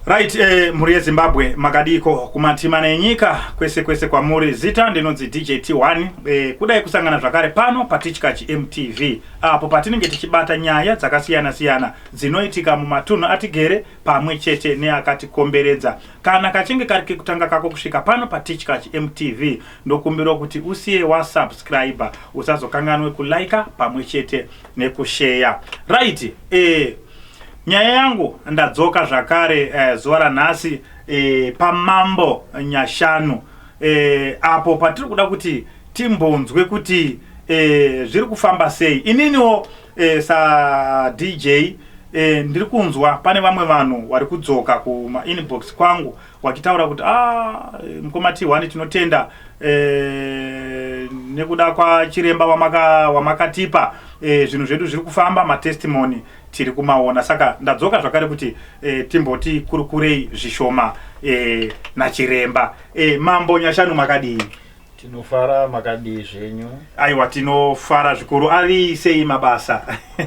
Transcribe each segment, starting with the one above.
Right, mhuri yeZimbabwe, makadiko kumatimana enyika kwese kwese kwamuri? Zita ndinonzi DJ T1. Kudai kusangana zvakare pano paTichkach MTV, apo patinenge tichibata nyaya dzakasiyana siyana dzinoitika mumatunhu atigere pamwe chete neakatikomberedza. Kana kachinge kari kekutanga kako kusvika pano paTichkach MTV, ndokumbirawo kuti usiye wasubscribe, usazokanganwe kulike pamwe chete nekusheya. Right, nyaya yangu, ndadzoka zvakare zuva ranhasi paMambo Nyashanu, apo patiri kuda kuti timbonzwe kuti zviri kufamba sei. Ininiwo saDJ ndiri kunzwa pane vamwe vanhu vari kudzoka kumainbox kwangu vachitaura kuti, "Ah, mukoma T1, tinotenda nekuda kwachiremba wamakatipa. Zvinhu zvedu zviri kufamba, matestimony tiri kumaona." Saka ndadzoka zvakare kuti timboti kurukurei zvishoma nachiremba. Mambo Nyashanu, makadii? Tinofara, makadii zvenyu? Aiwa, tinofara zvikuru. Ari sei mabasa?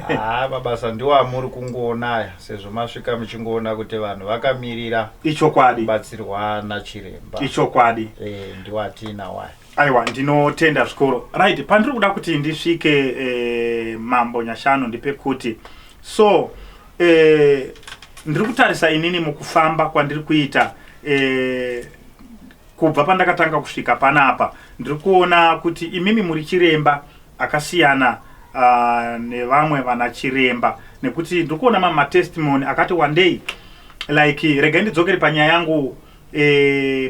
Haa, mabasa ndiwo amuri kungoona aya, sezvo masvika muchingoona kuti vanhu vakamirira kubatsirwa nachiremba. Ndiwo atiinawo aya. Aiwa, ndinotenda zvikuru. Right, pandiri kuda kuti ndisvike, Mambo Nyashanu, ndepekuti so ndiri kutarisa inini mukufamba kwandiri kuita, kubva pandakatanga kusvika panapa, ndiri kuona kuti imimi muri chiremba akasiyana nevamwe vana chiremba, nekuti ndiri kuona mamwe matestimony akati wandei. Like, regai ndidzokere panyaya yangu.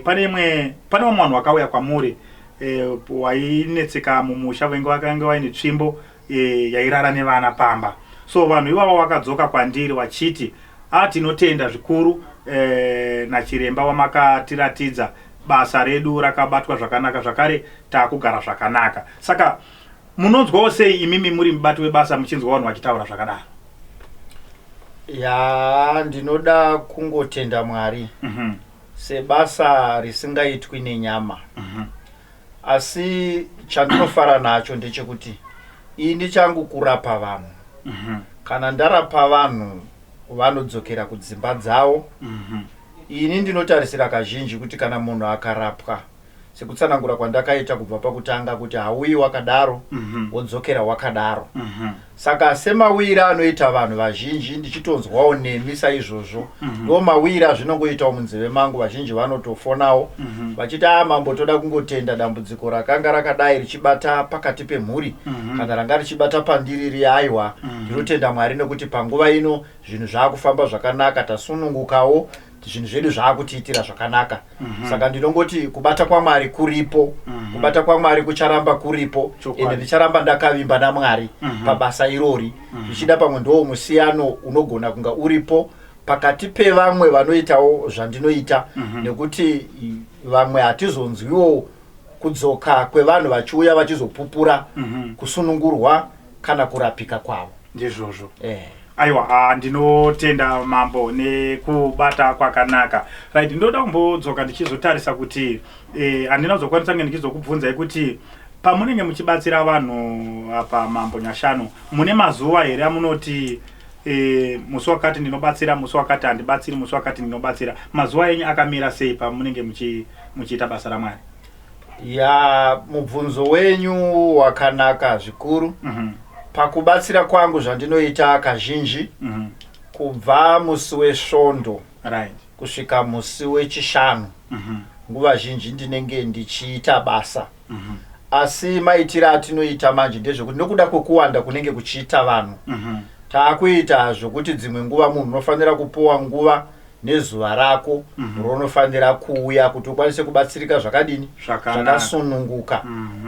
Pane vamwe vanhu vakauya kwamuri, wainetseka mumusha, vainge vakange vaine tsvimbo yairara nevana pamba. So vanhu ivava vakadzoka kwandiri vachiti, "A, tinotenda zvikuru nachiremba wamakatiratidza. Basa redu rakabatwa zvakanaka zvakare, taakugara zvakanaka." Saka munonzwawo sei imimi muri mubati webasa muchinzwa vanhu vachitaura zvakadaro? Ya, ndinoda kungotenda Mwari sebasa risingaitwi nenyama. Asi chandinofara nacho ndechekuti ini changu kurapa vanhu. Kana ndarapa vanhu, vanodzokera kudzimba dzavo. Ini ndinotarisira kazhinji kuti kana munhu akarapwa, sekutsanangura kwandakaita kubva pakutanga, kuti hauyi wakadaro, wodzokera wakadaro. Saka semawira anoita vanhu vazhinji, ndichitonzwawo nemi saizvozvo, ndo mawira azvinongoitawo munzeve mangu. Vazhinji vanotofonawo vachiti, "A, mambo, toda kungotenda. Dambudziko rakanga rakadai richibata pakati pemhuri kana ranga richibata pandiri riya, aiwa, ndinotenda Mwari nekuti panguva ino zvinhu zvaakufamba zvakanaka, tasunungukawo, zvinhu zvedu zvaakutiitira zvakanaka." Saka ndinongoti kubata kwaMwari kuripo, kubata kwaMwari kucharamba kuripo. Ende ndicharamba ndakavimba naMwari pabasa irori. Zvichida pamwe ndo musiyano unogona kunga uripo pakati pevamwe vanoitawo zvandinoita, nekuti vamwe hatizonzwiwo kudzoka kwevanhu vachiuya vachizopupura kusunungurwa kana kurapika kwavo. Ndizvozvo. Aiwa, ah, ndinotenda mambo nekubata kwakanaka. Right, ndinoda kumbodzoka ndichizotarisa kuti handina kuzokwanisa kunge ndichizokubvunzai kuti pamunenge muchibatsira vanhu apa, Mambo Nyashanu, mune mazuva here amunoti musi wakati ndinobatsira, musi wakati handibatsiri, musi wakati ndinobatsira? Mazuva enyu akamira sei pamunenge muchiita basa raMwari? Ya, mubvunzo wenyu wakanaka zvikuru. Pakubatsira kwangu, zvandinoita kazhinji, kubva musi weSvondo kusvika musi weChishanu, nguva zhinji ndinenge ndichiita basa. Asi maitiro atinoita manje ndezvekuti nokuda kwekuwanda kunenge kuchiita vanhu, taakuita zvokuti dzimwe nguva munhu unofanira kupuwa nguva nezuva rako raunofanira kuuya kuti ukwanise kubatsirika zvakadini, Zvakanaka. zvakasununguka,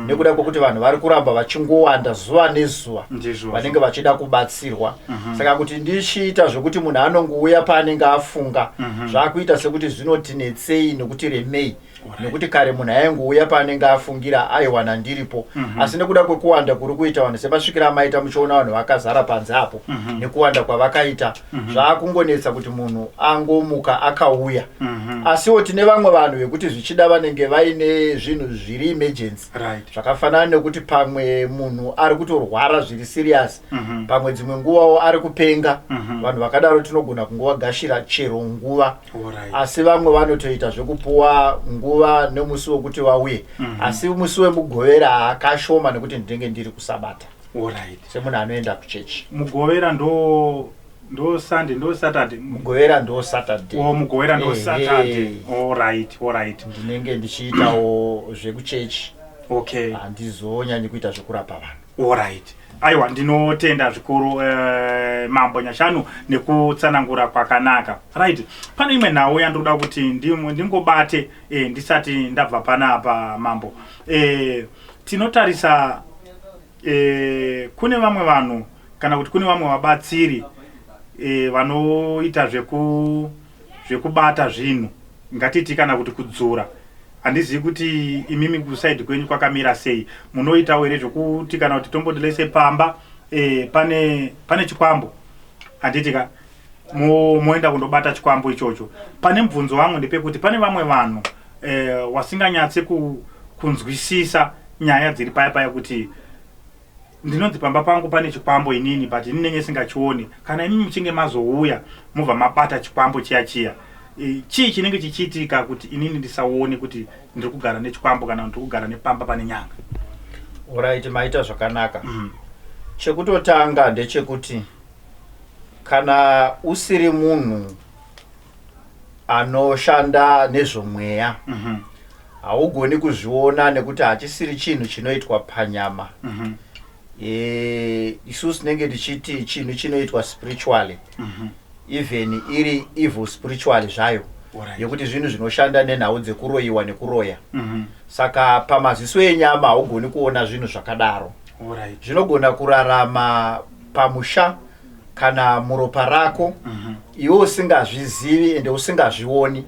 nekuda kwekuti vanhu vari kuramba vachingowanda zuva nezuva vanenge vachida kubatsirwa. Saka kuti ndichiita zvokuti munhu anongouya paanenge afunga, zvaakuita sekuti zvinotinetsei nekuti remei. Nekuti kare munhu aingouya paanenge afungira aiwana ndiripo. Asi nekuda kwekuwanda kuri kuita vanhu, semasvikiro amaita muchiona vanhu vakazara panze apo, nekuwanda kwavakaita, zvaakungonetsa kuti munhu angomuka akauya. Asiwo tine vamwe vanhu vekuti zvichida vanenge vaine zvinhu zviri emergency, zvakafanana nekuti pamwe munhu ari kutorwara zviri serious, pamwe dzimwe nguvawo ari kupenga. Vanhu vakadaro tinogona kungovagashira chero nguva. Asi vamwe vanotoita zvekupuwa nguva nemusi wekuti vauye. Asi musi weMugovera haakashoma, nekuti ndinenge ndiri kusabata semunhu anoenda kuchechi. Mugovera ndo Sunday, ndo Saturday? Mugovera ndo Saturday. Oh, Mugovera ndo Saturday. Alright. Ndinenge ndichiitawo zvekuchechi. Handizonyanyi kuita zvekurapa vanhu. Alright, aiwa, ndinotenda zvikuru, Mambo Nyashanu, nekutsanangura kwakanaka. Right, pane imwe nhau yandoda kuti ndingobate ndisati ndabva panapa, Mambo. Tinotarisa kune vamwe vanhu kana kuti kune vamwe vabatsiri vanoita zvekubata zvinhu, ngatiti kana kuti kudzura. Handizivi kuti imimi kuside kwenyu kwakamira sei. Munoitawo here zvokuti kana kuti tomboti lese pamba pane chikwambo, handiti ka, moenda kundobata chikwambo ichocho? Pane mubvunzo wangu ndepekuti pane vamwe vanhu wasinganyatse kunzwisisa nyaya dziri paya paya, kuti ndinonzi pamba pangu pane chikwambo inini, but ini ndenge singachioni. Kana imimi muchinge mazouya mobva mabata chikwambo chiya chiya, chii chinenge chichiitika kuti inini ndisaone kuti ndiri kugara nechikwambo kana ndiri kugara nepamba pane nyanga? Alright, maita zvakanaka. Chekutotanga ndechekuti kana usiri munhu anoshanda nezvomweya, haugoni kuzviona, nekuti hachisiri chinhu chinoitwa panyama. Isusu tinenge tichiti chinhu chinoitwa spiritually, even iri evil spiritually zvayo, yekuti zvinhu zvinoshanda nenhau dzekuroyiwa nekuroya. Saka pamaziso enyama haugoni kuona zvinhu zvakadaro. Zvinogona kurarama pamusha kana muropa rako, iwe usingazvizivi ende usingazvioni.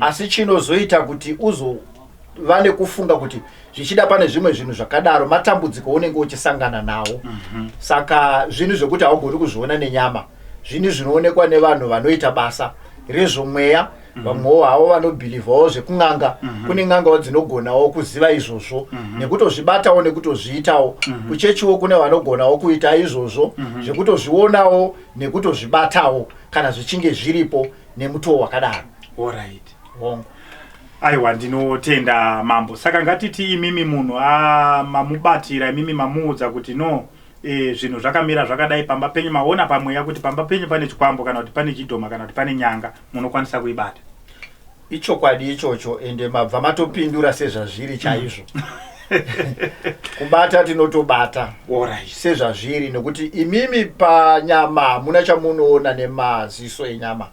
Asi chinozoita kuti uzova nekufunga kuti zvichida pane zvimwe zvinhu zvakadaro, matambudziko unenge uchisangana nawo. Saka zvinhu zvekuti haugoni kuzviona nenyama, zvinhu zvinoonekwa nevanhu vanoita basa rezvomweya. Vamwewo havo vanobhilivhawo zvekun'anga. Kune n'angawo dzinogonawo kuziva izvozvo nekutozvibatawo nekutozviitawo. Kuchechiwo kune vanogonawo kuita izvozvo zvekutozvionawo nekutozvibatawo kana zvichinge zviripo nemutoo wakadaro. Hongu. Aiwa, ndinotenda, Mambo. Saka ngatiti imimi munhu mamubatira, imimi mamuudza kuti no, zvinhu zvakamira zvakadai pamba penyu, maona pamweya kuti pamba penyu pane chikwambo kana kuti pane chidhoma kana kuti pane nyanga, munokwanisa kuibata? Ichokwadi ichocho, ende mabva matopindura sezvazviri chaizvo. Kubata tinotobata sezvazviri, nekuti imimi panyama hamuna chamunoona nemaziso enyama.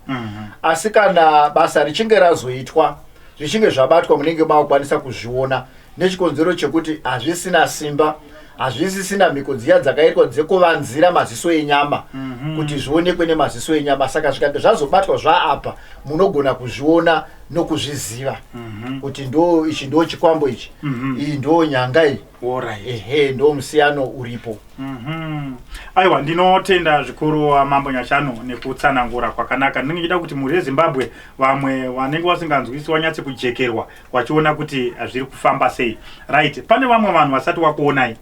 Asi kana basa richinge razoitwa, zvichinge zvabatwa, munenge makukwanisa kuzviona, nechikonzero chekuti hazvisina simba, hazvisisina mhiko dziya dzakaitwa dzekuvanzira maziso enyama kuti zvionekwe nemaziso enyama. Saka zvikange zvazobatwa zvaapa, munogona kuzviona nokuzviziva kuti ndo ichi ndo chikwambo ichi, iyi ndo nyanga iyi. Ehe, ndo musiyano uripo. Aiwa, ndinotenda zvikuru, Mambo Nyashanu, nekutsanangura kwakanaka. Ndinenge ndichida kuti mhuri yeZimbabwe, vamwe vanenge vasinganzwisi, vanyatse kujekerwa vachiona kuti zviri kufamba sei. Right, pane vamwe vanhu vasati wakuonai,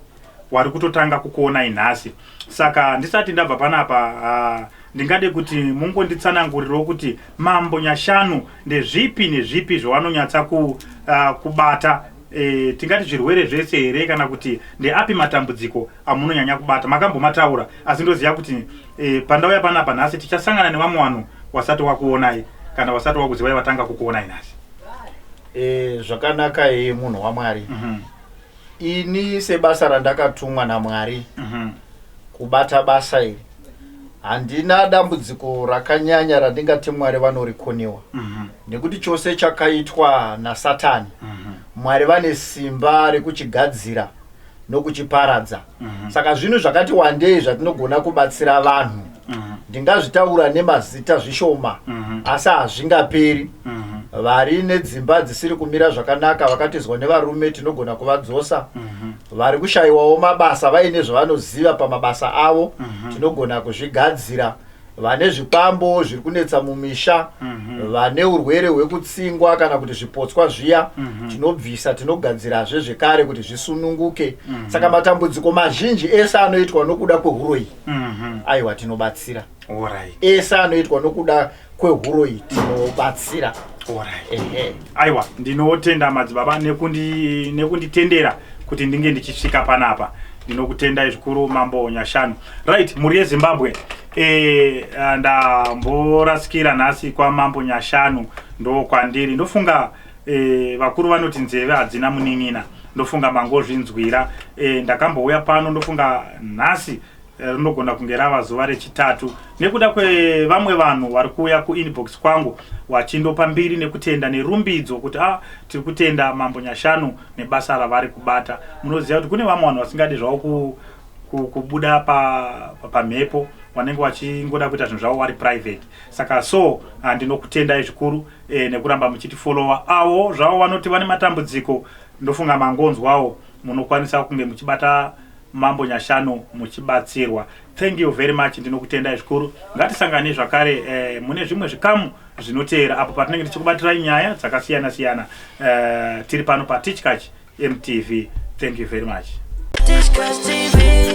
wari kutotanga kukuonai nhasi. Saka ndisati ndabva panapa, ndingade kuti mungonditsanangurirawo kuti Mambo Nyashanu ndezvipi nezvipi zvavanonyatsa kubata. Tingati zvirwere zvese here, kana kuti ndeapi matambudziko amunonyanya kubata? Makambomataura, asi ndoziva kuti pandauya panapa nhasi tichasangana nevamwe vanhu wasati wakuonai kana wasati wakuzivai, vatanga kukuonai nhasi. Zvakanaka, munhu waMwari. Ini sebasa randakatumwa naMwari kubata basa iri, handina dambudziko rakanyanya randingati Mwari vanorikoniwa, nekuti chose chakaitwa naSatani, Mwari vane simba rekuchigadzira nokuchiparadza. Saka zvinhu zvakati wandei zvatinogona kubatsira vanhu, ndingazvitaura nemazita zvishoma, asi hazvingaperi. Vari nedzimba dzisiri kumira zvakanaka, vakatizwa nevarume, tinogona kuvadzosa. Vari kushayiwawo mabasa vaine zvavanoziva pamabasa avo, tinogona kuzvigadzira. Vane zvikwambo zviri kunetsa mumisha, vane urwere hwekutsingwa kana kuti zvipotswa zviya, tinobvisa, tinogadzirazve zvekare kuti zvisununguke. Saka matambudziko mazhinji ese anoitwa nokuda kwehuroyi, aiwa, tinobatsira. Ese anoitwa nokuda kwehuroyi tinobatsira. Ehe. Aiwa, ndinotenda madzibaba nekunditendera kuti ndinge ndichisvika panapa. Ndinokutendai zvikuru, Mambo Nyashanu. Right, mhuri yeZimbabwe, ndamborasikira nhasi kwaMambo Nyashanu, ndo kwandiri. Ndofunga vakuru vanoti nzeve hadzina munin'ina. Ndofunga mangozvinzwira. Ndakambouya pano, ndofunga nhasi rinogona kunge rava zuva rechitatu, nekuda kwevamwe vanhu vari kuuya kuinbox kwangu vachindopa mbiri nekutenda nerumbidzo kuti a tiri kutenda Mambo Nyashanu nebasa ravari kubata. Munoziva kuti kune vamwe vanhu vasingadi zvavo kubuda pamhepo, vanenge vachingoda kuita zvinhu zvavo vari private. Saka so ndinokutendai zvikuru nekuramba muchitifollowa. Avo zvavo vanoti vane matambudziko, ndofunga mangonzwawo, munokwanisa kunge muchibata Mambo Nyashanu muchibatsirwa. Thank you very much, ndinokutendai zvikuru. Ngatisangane zvakare mune zvimwe zvikamu zvinoteera apo patinenge tichikubatirai nyaya dzakasiyana siyana, tiri pano paTichkach MTV. Thank you very much. Tichkach TV.